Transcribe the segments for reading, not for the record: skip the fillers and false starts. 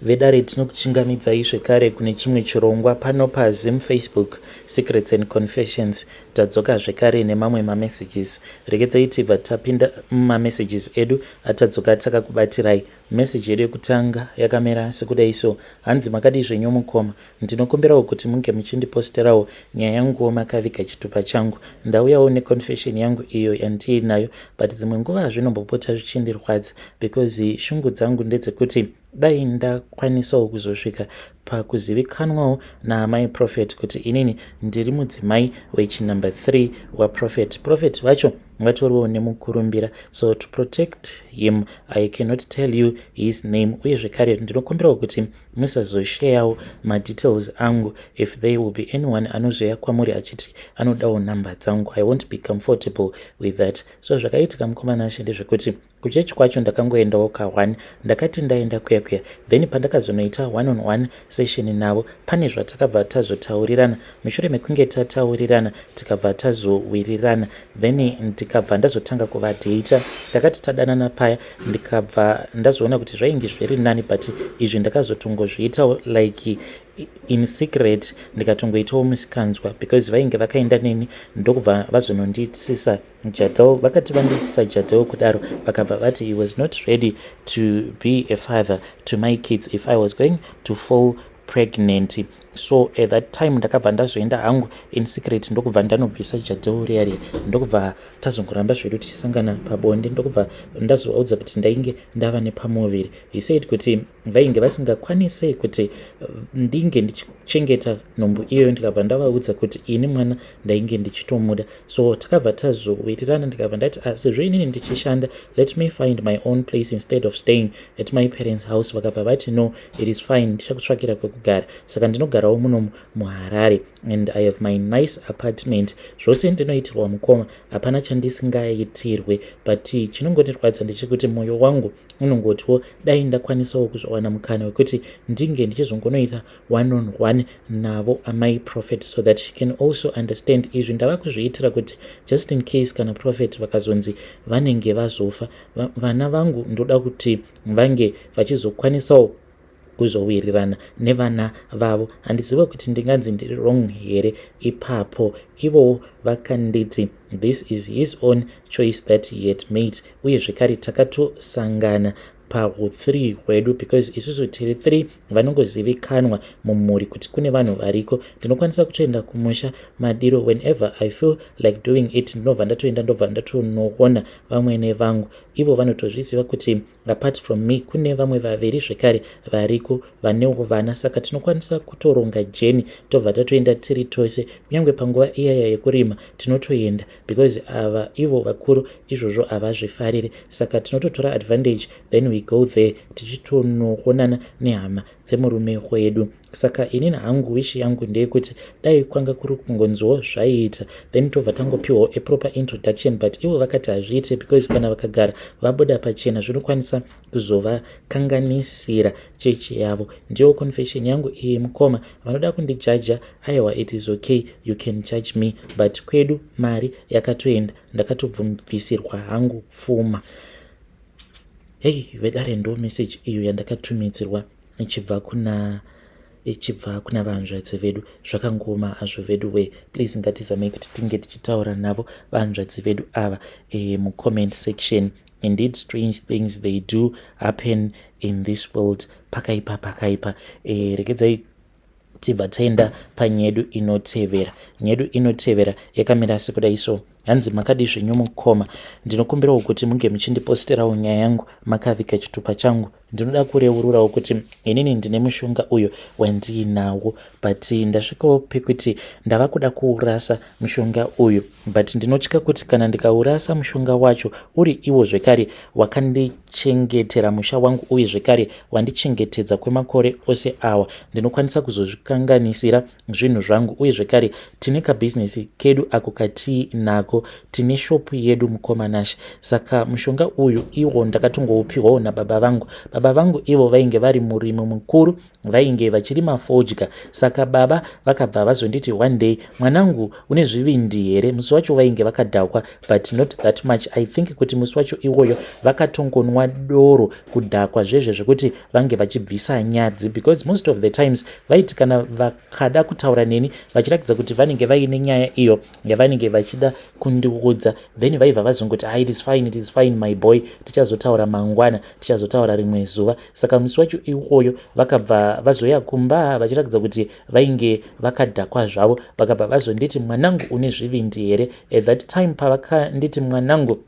Vedare, tinokuchingamidzai zvekare kune chimwe chirongwa pano paZim Facebook Secrets and Confessions. Tadzoka zvekare nemamwe mamessages. Regedzai tibva tapinda mumamessages edu atadzoka takakubatirai. Message yedu yekutanga yakamira sekudai so. Hanzi, "Makadii zvenyu mukoma? Ndinokumbirawo kuti munge muchindiposterawo nyaya yanguwo makaviga chitupa changu. Ndauyawo neconfession yangu iyo yandiinayo, but dzimwe nguva zvinombopota zvichindirwadza because shungu dzangu ndedzekuti dai ndakwanisawo kuzosvika pakuzivikanwawo naamai Prophet kuti inini ndiri mudzimai wechinumber 3 waProphet. Prophet vacho vatoriwo nemukurumbira, so to protect him I cannot tell you his name. Uye zvekare ndinokumbirawo kuti musazoshayawo madetails angu. If there will be anyone anozoya kwamuri achiti anodawo nhamba dzangu, I won't be comfortable with that." So zvakaitika, mukoma Nashe, ndezvekuti kuchechi kwacho ndakangoendawo ka1. Ndakati ndaenda kuya kuya, then pandakazonoita one on one session navo, pane zvatakabva tazotaurirana. Mushure mekunge tataurirana, tikabva tazowirirana, then ndikabva ndazotanga kuvadhata. Takati tadanana paya, ndikabva ndazoona kuti zvainge zviri nani, but izvi ndakazotongozviitawo like in secret, ndikatongoitawo musikanzwa because vainge vakaenda neni, ndokubva vazonondiisisa Jadel. Vakati vandiisisa Jadel kudaro, vakabva vati he was not ready to be a father to my kids if I was going to fall pregnant. So at that time ndakabva ndazoenda hangu in secret, ndokubva ndanobvisa Jadel riya riya, ndokubva tazongoramba zvedu tichisangana pabonde, ndokubva ndazovaudza kuti ndainge ndava nepamuviri. He said kuti vainge vasingakwanisi kuti ndinge ndichichengeta nhumbu iyoyo. Ndikabva ndavaudza kuti ini mwana ndainge ndichitomuda. So takabva tazowirirana, ndikabva ndati, "Ah, sezvo inini ndichishanda, let me find my own place instead of staying at my parents' house." Vakabva vati, "No, it is fine, ndichakutsvakira kwekugara." Saka ndinogarawo muno muHarare and I have my nice apartment. Zvose ndinoitirwa, mukoma, hapana chandisingaitirwe, but chinongondirwadza ndechekuti mwoyo wangu unongotiwo dai ndakwanisawo kuzowana mukana wekuti ndinge ndichizongonoita one on one navo amai Prophet, so that she can also understand. Izvi ndava kuzviitira kuti just in case kana Prophet vakazonzi vanenge vazofa, vana vangu ndoda kuti vange vachizokwanisawo kuzowirirana nevana vavo. Handizive kuti ndinganzi ndiri wrong here ipapo. Ivowo vakanditi this is his own choice that he had made. Uye zvekare takatosangana pau3 hwedu because isusu tiri 3 vanongozivikanwa mumhuri kuti kune vanhu variko. Ndinokwanisa kutoenda kumusha madiro whenever I feel like doing it. Ndinobva ndatoenda, ndobva ndatonoona vamwene vangu. Ivo vanotozviziva kuti apart from me kune vamwe vaviri zvekare variko vanewo vana, saka tinokwanisa kutoronga journey, tobva tatoenda tiri tose. Kunyange panguva iyaya yekurima tinotoenda because ava ivo vakuru izvozvo havazvifariri, saka tinototora advantage, then we go there tichitonoonana nehama dzemurume wedu. Saka inini hangu wish yangu ndeyekuti dai kwanga kuri kungonziwo zvaiita, then tobva tangopiwawo a proper introduction, but ivo vakati hazviite because kana vakagara vabuda pachena zvinokwanisa kuzovakanganisira chechi yavo. Ndiyo confession yangu iyi, mukoma. Vanoda kundijaja, aiwa, it is okay, you can judge me, but kwedu mari yakatoenda, ndakatobvisirwa hangu pfuma. Hei vedare, ndo message iyo yandakatumidzirwa ichibva kuna vanzvadzi vedu. Zvakangoma hazvo vedu we. Please, ngatizamei kuti tinge tichitaura navo vanzvadzi vedu ava mucomment section. Indeed, strange things, they do happen in this world. Pakaipa, pakaipa. Regedzai tibva taenda panyedu inotevera. Nyedu inotevera yakamira sekudai so. Hanzi, "Makadi zvenyu mukoma? Ndinokumbirawo kuti munge muchindiposterawo nyaya yangu makaviga chitupa changu. Ndinoda kureururawo kuti inini ndine mushonga uyo wandiinawo, but ndasvikawo pekuti ndava kuda kuurasa mushonga uyu, but ndinotya kuti kana ndikaurasa mushonga wacho, uri iwo zvekare wakandichengetera musha wangu uye zvekare wandichengetedza kwemakore ose awa, ndinokwanisa kuzozvikanganisira zvinhu zvangu. Uye zvekare tine kabhizinesi kedu ako katiinako, tine shopu yedu, mukoma Nashe. Saka mushonga uyu iwo ndakatongoupiwawo nababa vangu. Baba vangu ivo vainge vari murimi mukuru. Vainge vachirima fodya. Saka baba vakabva vazonditi one day, "Mwanangu, une zvivindi here?" Musi wacho vainge vakadhakwa, but not that much. I think kuti musi wacho iwoyo vakatongonwa doro kudhakwa zvezve zvekuti vange vachibvisa nyadzi, because most of the times vaiti kana vakada kutaura neni vachiratidza kuti vanenge vaine nyaya iyo yavanenge vachida kundiudza, then vaibva vazongoti, "Ah, it is fine, it is fine, my boy, tichazotaura mangwana, tichazotaura rimwe zuva." Saka musi wacho iwoyo vakabva vazoya kumba vachiratidza kuti vainge vakadhakwa zvavo. Vakabva vazonditi, "Mwanangu, une zvivindi here?" At that time pavakanditi, "Mwanangu,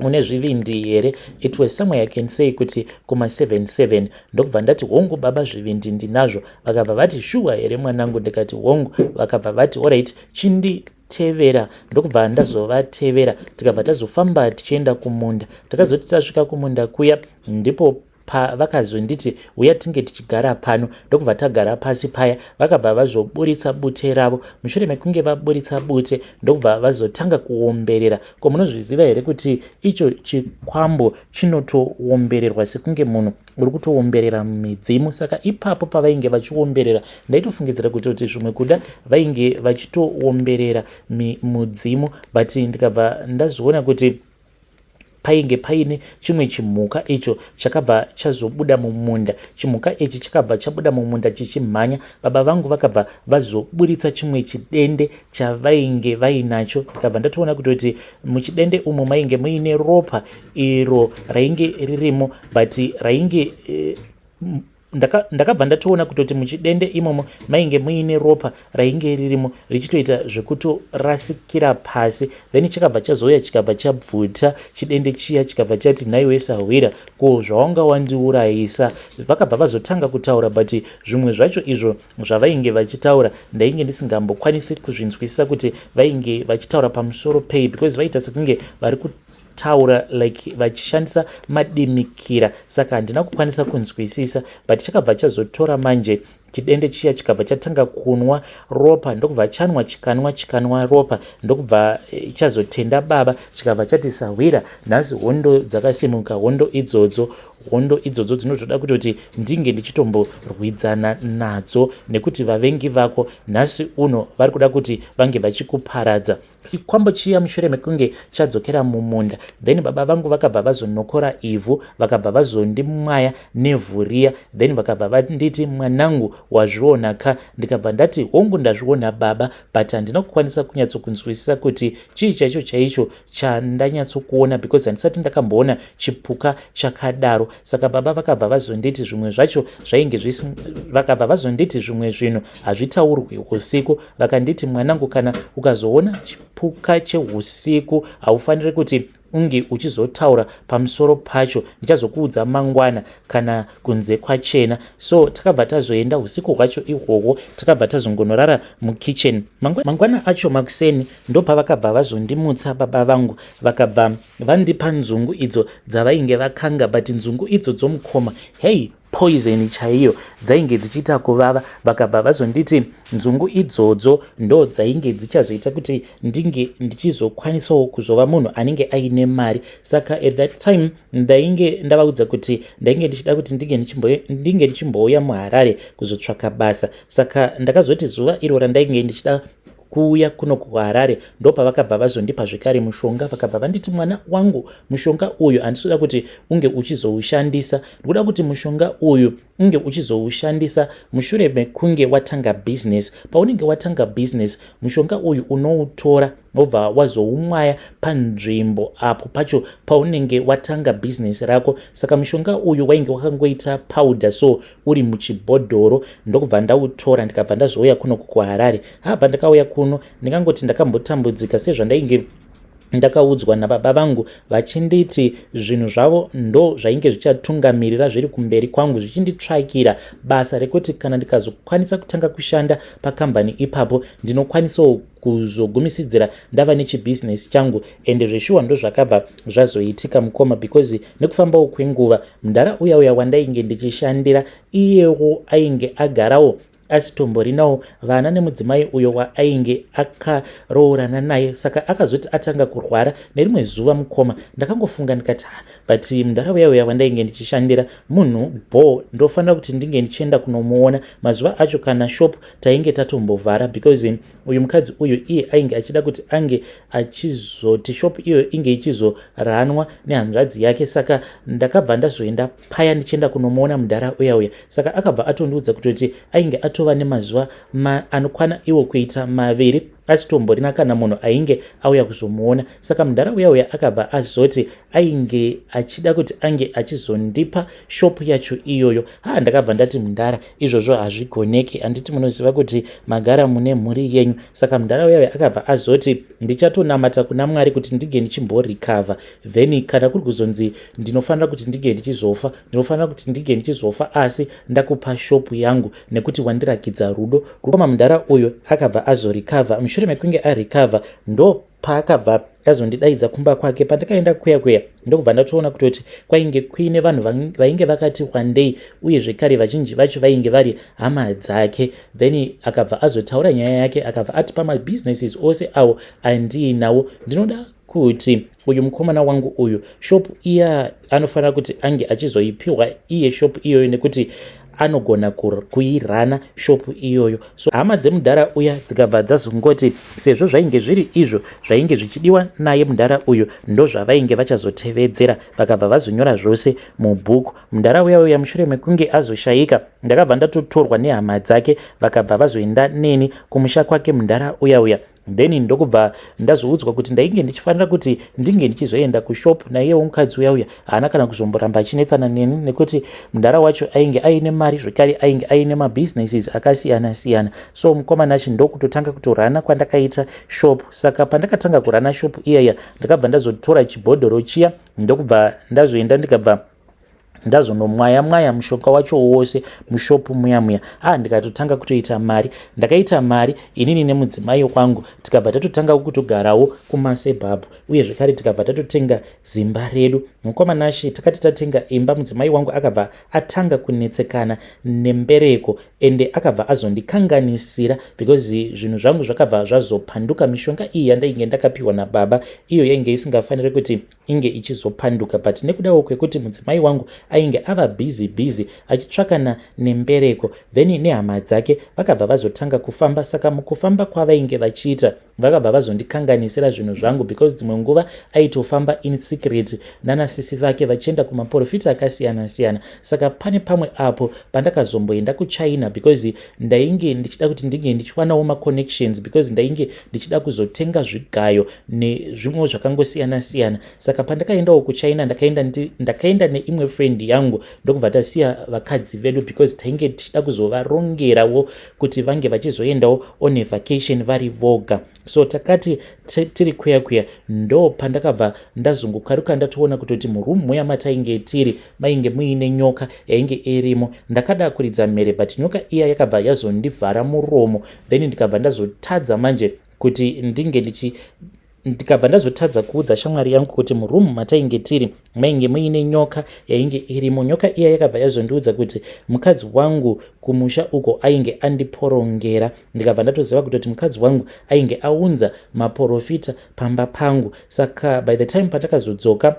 une zvivindi here?" it was somewhere, I can say kuti kuma77. Ndokubva ndati, "Hongu baba, zvivindi ndinazvo." Vakabva vati, "Shuwa here, mwanangu?" Ndikati, "Hongu." Vakabva vati, "Alright, chinditevera." Ndokubva ndazovatevera, tikabva tazofamba tichienda kumunda. Takazoti tasvika kumunda kuya, ndipo pavakazonditi, "Uya tinge tichigara pano." Ndokubva tagara pasi paya. Vakabva vazoburitsa bute ravo. Mushure mekunge vaburitsa bute, ndokubva vazotanga kuomberera. Ko munozviziva here kuti icho chikwambo chinotoombererwa sekunge munhu uri kutoomberera midzimu? Saka ipapo pavainge vachiomberera, ndaitofungidzira kutoti zvimwe kuda vainge vachitoomberera mudzimu, but ndikabva ndazoona kuti painge paine chimwe chimhuka icho chakabva chazobuda mumunda. Chimhuka ichi chakabva chabuda mumunda chichimhanya. Baba vangu vakabva vazoburitsa chimwe chidende chavainge vainacho. Ndikabva ndatoona kutoti muchidende umu mainge muine ropa iro rainge ririmo, but rainge ndakabva ndatoona kutoti muchidende imomo mainge muine ropa rainge ririmo richitoita zvekutorasikira pasi. Then chakabva chazouya, chikabva chabvuta chidende chiya, chikabva chati, "Nhaiwe sahwira, ko zvawanga wandiurayisa?" Vakabva vazotanga kutaura, but zvimwe zvacho izvo zvavainge vachitaura ndainge ndisingambokwanisi kuzvinzwisisa kuti vainge vachitaura pamusoro pei, because vaita sekunge vari kutaura like vachishandisa madimikira, saka handina kukwanisa kunzwisisa. But chakabva chazotora manje chidende chiya, chikabva chatanga kunwa ropa. Ndokubva chanwa, chikanwa, chikanwa ropa, ndokubva chazotenda baba. Chikabva chati, "Sahwira, nhasi hondo dzakasimuka. Hondo idzodzo dzinotoda kutoti ndinge ndichitomborwidzana nadzo, nekuti vavengi vako nhasi uno vari kuda kuti vange vachikuparadza." Chikwambo chiya, mushure mekunge chadzokera mumunda, then baba vangu vakabva vazonokora ivhu, vakabva vazondimwaya nevhu riya. Then vakabva vanditi, "Mwanangu, wazviona ka?" Ndikabva ndati, "Hongu, ndazviona baba, but handina kukwanisa kunyatsokunzwisisa kuti chii chaicho chaicho chandanyatsokuona, because handisati ndakamboona chipuka chakadaro." Saka baba vakabva vazonditi zvimwe zvacho zvainge, vakabva vazonditi zvimwe zvinhu hazvitaurwi usiku. Vakanditi, "Mwanangu, kana ukazoona chipuka cheusiku, haufaniri kuti unge uchizotaura pamusoro pacho. Ndichazokuudza mangwana kana kunze kwachena." So takabva tazoenda usiku hwacho ihwohwo, takabva tazongonorara mukitchen. Mangwana acho makuseni ndopavakabva vazondimutsa baba vangu, vakabva vandipa nzungu idzo dzavainge vakanga. But nzungu idzo dzomukoma, hei, poison chaiyo, dzainge dzichiita kuvava. Vakabva vazonditi nzungu idzodzo ndo dzainge dzichazoita kuti ndinge ndichizokwanisawo kuzova munhu anenge aine mari. Saka at that time ndainge ndavaudza kuti ndainge ndichida kuti ndinge ndichimbouya muHarare kuzotsvaka basa. Saka ndakazoti zuva iro randainge ndichida kuuya kuno kuHarare, ndopavakabva vazondipa zvekare mushonga. Vakabva vanditi, "Mwana wangu, mushonga uyu handisi kuti unge uchizoushandisa. Ndikuda kuti mushonga uyu unge uchizoushandisa mushure mekunge watanga bhizinesi. Paunenge watanga bhizinesi, mushonga uyu unoutora, wobva wazoumwaya panzvimbo apo pacho paunenge watanga bhizinesi rako." Saka mushonga uyu wainge wakangoita powder, so uri muchibhodhoro. Ndokubva ndautora, ndikabva ndazouya kuno kuHarare. Haba, ndakauya kuno, ndingangoti ndakambotambudzika, sezvandainge ndakaudzwa nababa vangu vachinditi zvinhu zvavo ndo zvainge zvichatungamirira zviri kumberi kwangu, zvichinditsvakira basa rekuti kana ndikazokwanisa kutanga kushanda pakambani ipapo, ndinokwanisawo kuzogumisidzira ndava nechibhizinesi changu. Ende zveshuwa ndo zvakabva zvazoitika, mukoma, because nekufambawo kwenguva, mudhara uya uya wandainge ndichishandira, iyewo ainge agarawo. asitomborinawo vana nemudzimai uyo waainge akaroorana naye. Saka akazoti atanga kurwara nerimwe zuva, mukoma, ndakangofunga ndikati, but mudhara uya uya wandainge ndichishandira munhu bho, ndofanira kuti ndinge ndichienda kunomuona. Mazuva acho kana shop tainge tatombovhara, because uyu mukadzi uyu iye ainge achida kuti ange achizoti shop iyoyo inge ichizoranwa nehanzvadzi yake. Saka ndakabva ndazoenda paya ndichienda kunomuona mudhara uya uya. Saka akabva atondiudza kutoti ainge atova nemazuva anokwana iwo kuita 2 asitomborina kana munhu ainge auya kuzomuona. Saka mudhara uya uya akabva azoti ainge achida kuti ange achizondipa shop yacho iyoyo. Ha, ndakabva ndati, "Mudhara, izvozvo hazvigoneki. Handiti munoziva kuti magara mune mhuri yenyu?" Saka mudhara uya uya akabva azoti, "Ndichatonamata kuna Mwari kuti ndinge ndichimborecover, then kana kuri kuzonzi ndinofanira kuti ndinge ndichizofa, ndinofanira kuti ndinge ndichizofa, asi ndakupa shop yangu nekuti wandirakidza rudo." Rukoma, mudhara uyu akabva azorecover. Mushure mekunge arecover, ndo paakabva azondidaidza kumba kwake. Pandakaenda kuya kuya, ndokubva ndatoona kutoti kwainge kuine vanhu vainge vakati wandei, uye zvekare vazhinji vacho vainge vari hama dzake. Then akabva azotaura nyaya yake, akabva ati, "Pamabusinesses ose awo andiinawo, ndinoda kuti uyu mukomana wangu uyu, shop iya anofanira kuti ange achizoipiwa iye shop iyoyo, nekuti anogona kuirana shop iyoyo." So hama dzemudhara uya dzikabva dzazongoti sezvo zvainge zviri izvo zvainge zvichidiwa naye mudhara uyu, ndozvavainge vachazotevedzera. Vakabva vazonyora zvose mubhuku. Mudhara uya uya mushure mekunge azoshayika, ndakabva ndatotorwa nehama dzake, vakabva vazoenda neni kumusha kwake mudhara uya uya. Then ndokubva ndazoudzwa kuti ndainge ndichifanira kuti ndinge ndichizoenda kushop. Naiyewo mukadzi uya uya haana kana kuzomboramba achinetsana neni, nekuti mudhara wacho ainge aine mari, zvekare ainge aine mabusinesses akasiyana siyana. So mukomana achi ndokutotanga kutorana kwandakaita shop. Saka pandakatanga kurana shop iyaya, ndakabva ndazotora chibhodhoro chiya, ndokubva ndazoenda, ndikabva ndazonomwaya mwaya mushonga wacho wose mushop muya muya. A, ndikatotanga kutoita mari. Ndakaita mari inini nemudzimai wangu, tikabva tatotanga kutogarawo kumasuburbs, uye zvekare tikabva tatotenga zimba redu. Mukomanashi, takati tatenga imba, mudzimai wangu akabva atanga kunetsekana nembereko, ende akabva azondikanganisira, because zvinhu zvangu zvakabva zvazopanduka. Mishonga iyi yandainge ndakapiwa nababa iyo yainge isingafaniri kuti inge ichizopanduka, but nekudawo kwekuti mudzimai wangu ainge ava busy busy achitsvakana nembereko, then nehama dzake vakabva vazotanga kufamba. Saka mukufamba kwavainge vachiita, vakabva vazondikanganisira zvinhu zvangu, because dzimwe nguva aitofamba in secret nanasisi vake vachienda kumaprofita akasiyana siyana. Saka pane pamwe apo pandakazomboenda kuChina, because ndainge ndichida kuti ndinge ndichiwanawo maconnections, because ndainge ndichida kuzotenga zvigayo nezvimwewo zvakangosiyana siyana. Saka pandakaendawo kuChina, ndakaenda neimwe friend yangu, ndokubva tasiya vakadzi vedu, because tainge tichida kuzovarongerawo kuti vange vachizoendawo on a vacation vari voga. So takati tiri kuya kuya, ndo pandakabva ndazongokaruka, ndatoona kutoti muroom muya matainge tiri mainge muine nyoka yainge irimo. Ndakada kuridza mhere, but nyoka iya yakabva yazondivhara muromo. Then ndikabva ndazotadza manje kuti ndinge ndichi ndikabva ndazotadza kuudza shamwari yangu kuti muroom matainge tiri mainge muine nyoka yainge irimo. Nyoka iya yakabva yazondiudza kuti mukadzi wangu kumusha uko ainge andiporongera. Ndikabva ndatoziva kutoti mukadzi wangu ainge aunza maprofita pamba pangu. Saka by the time pandakazodzoka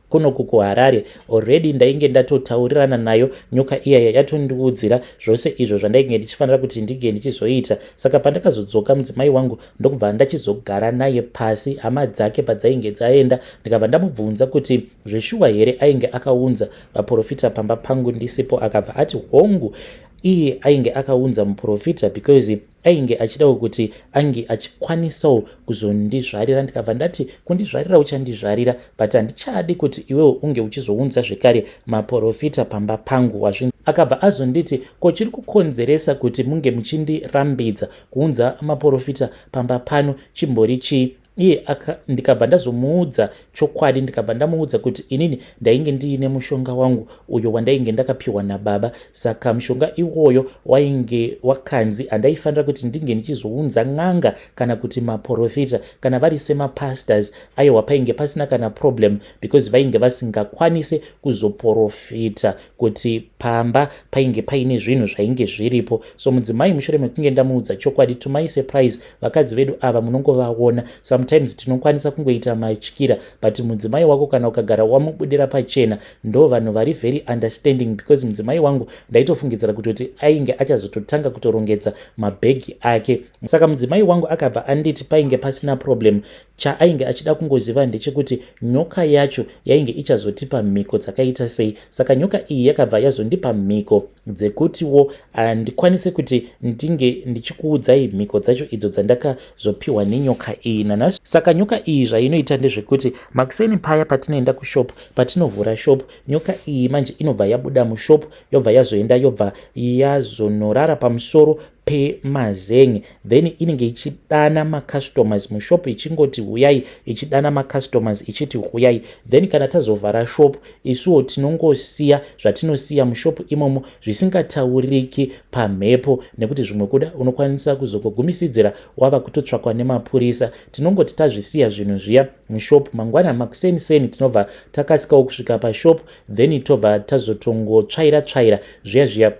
kunoku kuHarare, already ndainge ndatotaurirana nayo nyoka iyaya, yatondiudzira zvose izvo zvandainge ndichifanira kuti ndinge ndichizoita. Saka pandakazodzoka, mudzimai wangu ndokubva ndachizogara naye pasi hama dzake padzainge dzaenda, ndikabva ndamubvunza kuti zveshuwa here ainge akaunza vaprofita pamba pangu ndisipo. Akabva ati hongu, iye ainge akaunza muprofita because ainge achidawo kuti ange achikwanisawo kuzondizvarira. Ndikabva ndati, "Kundizvarira uchandizvarira, but handichadi kuti iwewo unge uchizounza zvekare maprofita pamba pangu wazvi." Akabva azonditi, "Ko chiri kukonzeresa kuti munge muchindirambidza kuunza maprofita pamba pano chimbori chii?" Iye ndikabva ndazomuudza chokwadi, ndikabva ndamuudza kuti inini ndainge ndiine mushonga wangu uyo wandainge ndakapiwa nababa. Saka mushonga iwoyo wainge wakanzi handaifanira kuti ndinge ndichizounza n'anga kana kuti maprofita kana vari semapastors. Aiwa, painge pasina kana problem because vainge vasingakwanise kuzoprofita kuti pamba painge paine zvinhu zvainge zviripo. So mudzimai, mushure mekunge ndamuudza chokwadi, to my surprise, vakadzi vedu ava munongovaona, sometimes tinokwanisa kungoita matyira, but mudzimai wako kana ukagara wamubudira pachena, ndo vanhu vari very understanding, because mudzimai wangu ndaitofungidzira kutoti ainge achazototanga kutorongedza mabhegi ake. Saka mudzimai wangu akabva anditi painge pasina problem. Chaainge achida kungoziva ndechekuti nyoka yacho yainge ichazotipa mhiko dzakaita sei. Saka nyoka iyi yakabva yazondipa mhiko dzekutiwo handikwanise kuti ndinge ndichikuudzai mhiko dzacho idzo dzandakazopiwa nenyoka iyi nanhasi. Saka nyoka iyi zvainoita ndezvekuti makuseni paya patinoenda kushop, patinovhura shop, nyoka iyi manje inobva yabuda mushop, yobva yazoenda, yobva yazonorara pamusoro pemazen'e. Then inenge ichidana macustomers mushop ichingoti, "Huyai," ichidana macustomers ichiti, "Huyai." Then kana tazovhara shop, isuwo tinongosiya zvatinosiya mushop imomo zvisingatauriki pamhepo, nekuti zvimwe kuda unokwanisa kuzongogumisidzira wava kutotsvakwa nemapurisa. Tinongoti tazvisiya zvinhu zviya mushop, mangwana makuseni seni tinobva takasikawo kusvika pashop, then tobva tazotongotsvaira tsvaira zviya zviya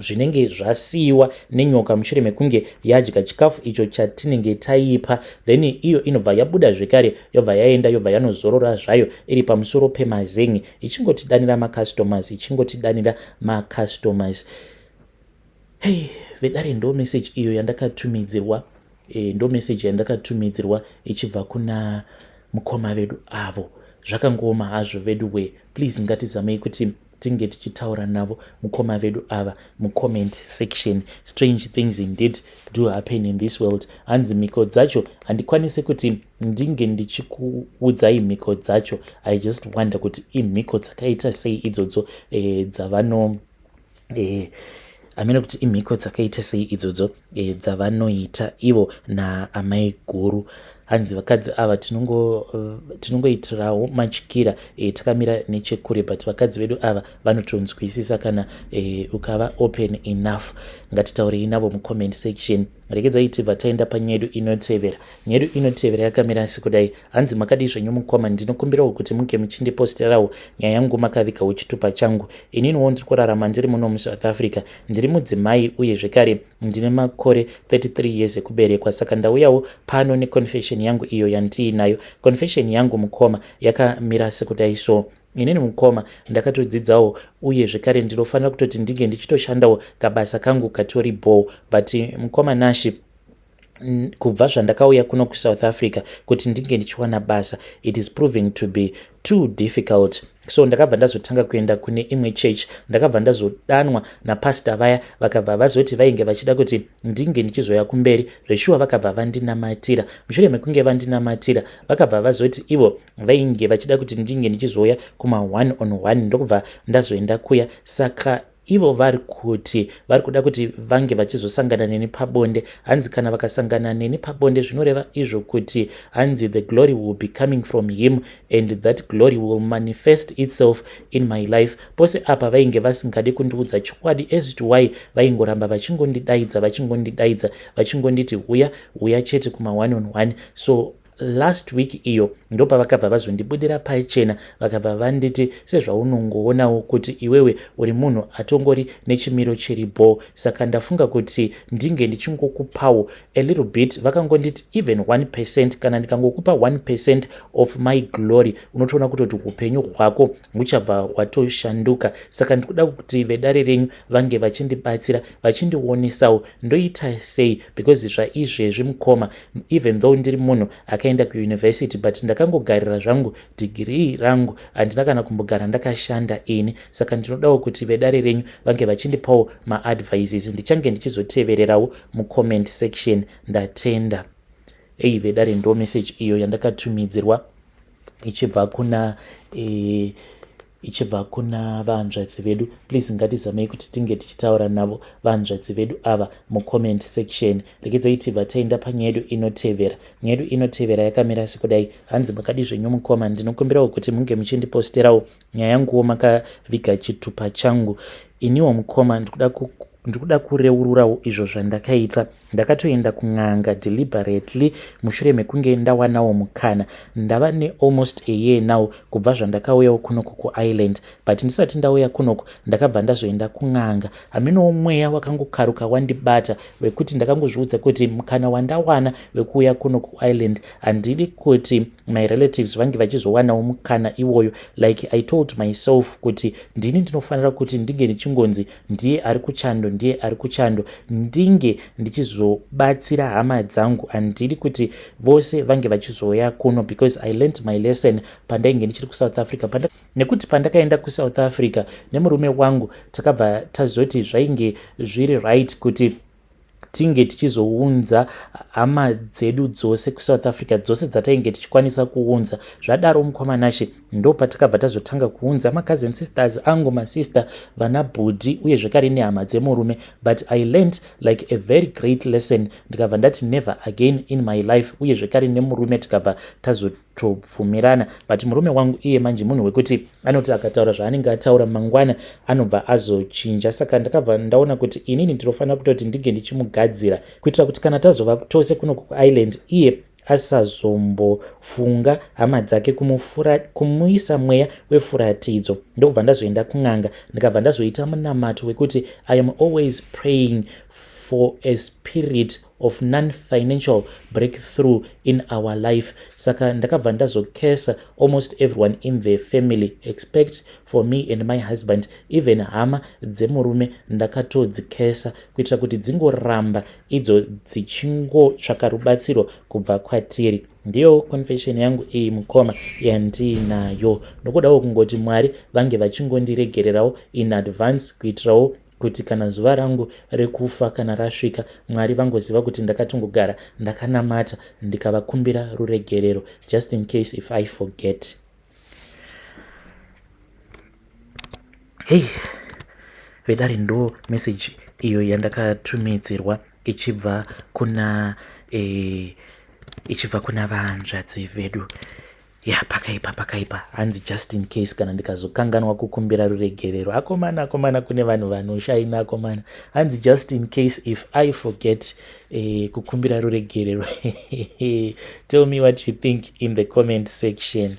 zvinenge zvasiyiwa nenyoka mushure mekunge yadya chikafu icho chatinenge taipa. Then iyo inobva yabuda zvekare, yobva yaenda, yobva yanozorora zvayo iri pamusoro pemazen'e ichingotidanira macustomers, ichingotidanira macustomers. Hei vedare, ndo message iyo yandakatumidzirwa, ndo message yandakatumidzirwa ichibva kuna mukoma vedu avo. Zvakangooma hazvo vedu we. Please, ngatizamei kuti tinge tichitaura navo mukoma vedu ava mucomment section. Strange things indeed do happen in this world. Hanzi mhiko dzacho handikwanisi kuti ndinge ndichikuudzai mhiko dzacho. I just wonder kuti imhiko dzakaita sei idzodzo dzavano hamene kuti imhiko dzakaita sei idzodzo dzavanoita ivo naamai guru. Hanzi vakadzi ava tinongoitirawo matyira takamira nechekure, but vakadzi vedu ava vanotonzwisisa kana ukava open enough. Ngatitaurei navo mucomment section. Regedzai tibva taenda panyedu inotevera. Nyedu inotevera yakamira sekudai. Hanzi, "Makadii zvenyu mukoma? Ndinokumbirawo kuti munge muchindiposterawo nyaya yangu makavigawo chitupa changu. Ininiwo ndiri kurarama ndiri muno muSouth Africa. Ndiri mudzimai uye zvekare ndine makore 33 years ekuberekwa. Saka ndauyawo pano neconfession yangu iyo yandiinayo. Confession yangu mukoma yakamira sekudai. So inini mukoma ndakatodzidzawo uye zvekare ndinofanira kutoti ndinge ndichitoshandawo kabasa kangu katori ball, but mukoma Nashi, kubva zvandakauya kuno kuSouth Africa, kuti ndinge ndichiwana basa, it is proving to be too difficult. So ndakabva ndazotanga kuenda kune imwe church. Ndakabva ndazodanwa napastor vaya, vakabva vazoti vainge vachida kuti ndinge ndichizoya kumberi zveshuwa. Vakabva vandinamatira. Mushure mekunge vandinamatira, vakabva vazoti ivo vainge vachida kuti ndinge ndichizoya kuma 1 on 1. Ndokubva ndazoenda kuya. Saka ivo vari kuti vari kuda kuti vange vachizosangana neni pabonde. Hanzi kana vakasangana neni pabonde, zvinoreva izvo kuti hanzi the glory will be coming from him and that glory will manifest itself in my life. Pose apa vainge vasingadi kundiudza chokwadi as to why vaingoramba vachingondidaidza, vachingondidaidza, vachingonditi huya, huya chete kuma 1 on 1. So last week iyo ndopavakabva vazondibudira pachena. Vakabva vanditi, sezvaunongoonawo kuti iwewe uri munhu atongori nechimiro chiri ball, saka ndafunga kuti ndinge ndichingokupawo a little bit. Vakangonditi even 1%, kana ndikangokupa 1% of my glory, unotoona kutoti upenyu hwako huchabva hwatoshanduka. Saka ndikuda kuti vedare renyu vange vachindibatsira, vachindionesawo ndoita sei, because zvaizvezvi mukoma, even though ndiri munhu akaenda kuuniversity, but ndakangogarira zvangu dhigirii rangu, handina kana kumbogara ndakashanda ini. Saka ndinodawo kuti vedare renyu vange vachindipawo maadvices. Ndichange ndichizotevererawo mucomment section. Ndatenda." Ei vedare, ndo message iyo yandakatumidzirwa ichibva kuna Ichibva kuna vahanzvadzi vedu, please ngatizamei kuti tinge tichitaura navo vahanzvadzi vedu ava mucomment section. Regedzai tibva taenda panyaya yedu inotevera. Nyaya yedu inotevera yakamira sekudai. Hanzi, "Makadi zvenyu mukoma? Ndinokumbirawo kuti munge muchindiposterawo nyaya yanguwo makaviga chitupa changu. Iniwo mukoma, ndikuda kureururawo izvo zvandakaita. Ndakatoenda kun'anga deliberately mushure mekunge ndawanawo mukana. Ndava nealmost a year now kubva zvandakauyawo kunoku kuIreland, but ndisati ndauya kunoku ndakabva ndazoenda kun'anga. Haminowo mweya wakangokaruka wandibata wekuti ndakangozviudza kuti mukana wandawana wekuuya kuno kuIreland, handidi kuti my relatives vange vachizowanawo mukana iwoyo. Like, I told myself kuti ndini ndinofanira kuti ndinge ndichingonzi ndiye ari kuchando, ndiye ari kuchando, ndinge ndichizobatsira hama dzangu. Handidi kuti vose vange vachizouya kuno because I learned my lesson pandainge ndichiri kuSouth Africa, nekuti pandakaenda kuSouth Africa nemurume wangu, takabva tazoti zvainge zviri right kuti tinge tichizounza hama dzedu dzose kuSouth Africa, dzose dzatainge tichikwanisa kuunza. Zvadaro, mukoma Nashe, ndo patakabva tazotanga kuunza macousin sisters angu, masister, vana bhudhi, uye zvekare nehama dzemurume. But I learned like a very great lesson. Ndikabva ndati never again in my life. Uye zvekare nemurume tikabva tazotobvumirana. But murume wangu iye manje munhu wekuti anoti akataura zvaanenge ataura, mangwana anobva azochinja. Saka ndakabva ndaona kuti inini ndinofanira kutoti ndinge ndichimugadzira kuitira kuti kana tazova tose kuno kuIreland, iye asazombofunga hama dzake kumuisa mweya wefuratidzo. Ndokubva ndazoenda kun'anga, ndikabva ndazoita munamato wekuti I am always praying for a spirit of non-financial breakthrough in our life. Saka ndakabva ndazocursa almost everyone in the family except for me and my husband. Even hama dzemurume ndakatodzicursa kuitira kuti dzingoramba idzo dzichingotsvaka rubatsiro kubva kwatiri. Ndiyo confession yangu iyi, mukoma, yandiinayo. Nokudawo kungoti Mwari vange vachingondiregererawo in advance, kuitirawo kuti kana zuva rangu rekufa kana rasvika, Mwari vangoziva kuti ndakatongogara ndakanamata ndikavakumbira ruregerero, just in case if I forget." Hei vedare, ndo message iyo yandakatumidzirwa ichibva kuna vahanzvadzi vedu. Ya, pakaipa, pakaipa. Hanzi just in case kana ndikazokanganwa kukumbira ruregerero. Akomana, akomana, kune vanhu vanoshaina, akomana. Hanzi just in case if I forget kukumbira ruregerero. Tell me what you think in the comment section.